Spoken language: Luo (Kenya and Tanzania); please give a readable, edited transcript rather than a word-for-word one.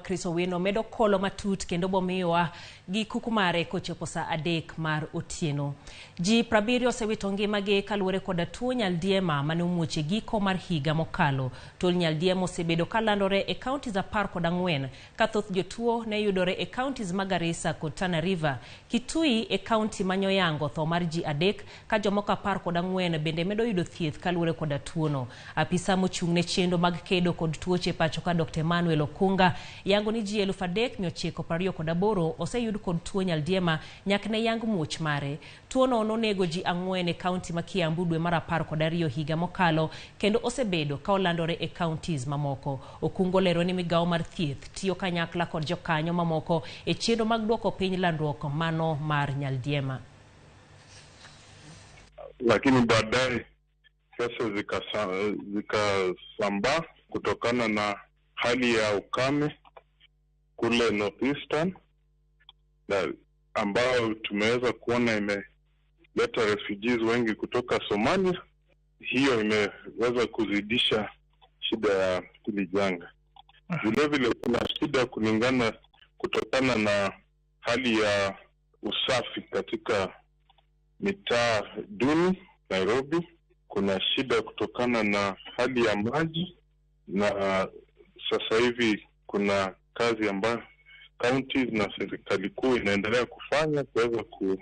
Chris Owino medo kolo matut kendo bomiyowa gi kuku mare kochopo saa 3 mar otieno. Ji 70 osewito ngimagi kaluwore koda tuo nyaldiema mane omuoch e giko mar higa mokalo. Tuo nyaldiema osebedo kalandore e counties 14 ka thoth jotuo ne yudore e counties ma Garissa kod Tana River. Kitui e county ma Nyoyango tho mar ji 3 ka jomoko 14 bende medo yudo thieth kaluwore koda tuono. Apisa mochung' ne chenro mag kedo kod tuoche pacho ka Dr. Emmanuel Okunga yango ni ji 3928 oseyud kod tuo nyaldiema nyaka ne yang muoch mare. Tuono nonego ji 4 e kaunti ma Kiambu dwe mar 12 higa mokalo kendo osebedo ka olandore e counties mamoko. Okungo lero ni migawo mar thieth tiyo kanyakla kod jokanyo mamoko e chenro mag duoko piny landruok mano mar nyaldiema. Lakini baadaye sasa zikasambaa kutokana na hali ya ukame kule Northeastern, na ambao tumeweza kuona imeleta refugees wengi kutoka Somalia. Hiyo imeweza kuzidisha shida ya hili janga. Vile vile kuna shida kulingana kutokana na hali ya usafi katika mitaa duni Nairobi. Kuna shida kutokana na hali ya maji, na sasa hivi kuna kazi ambayo counties na serikali kuu inaendelea kufanya kuweza ku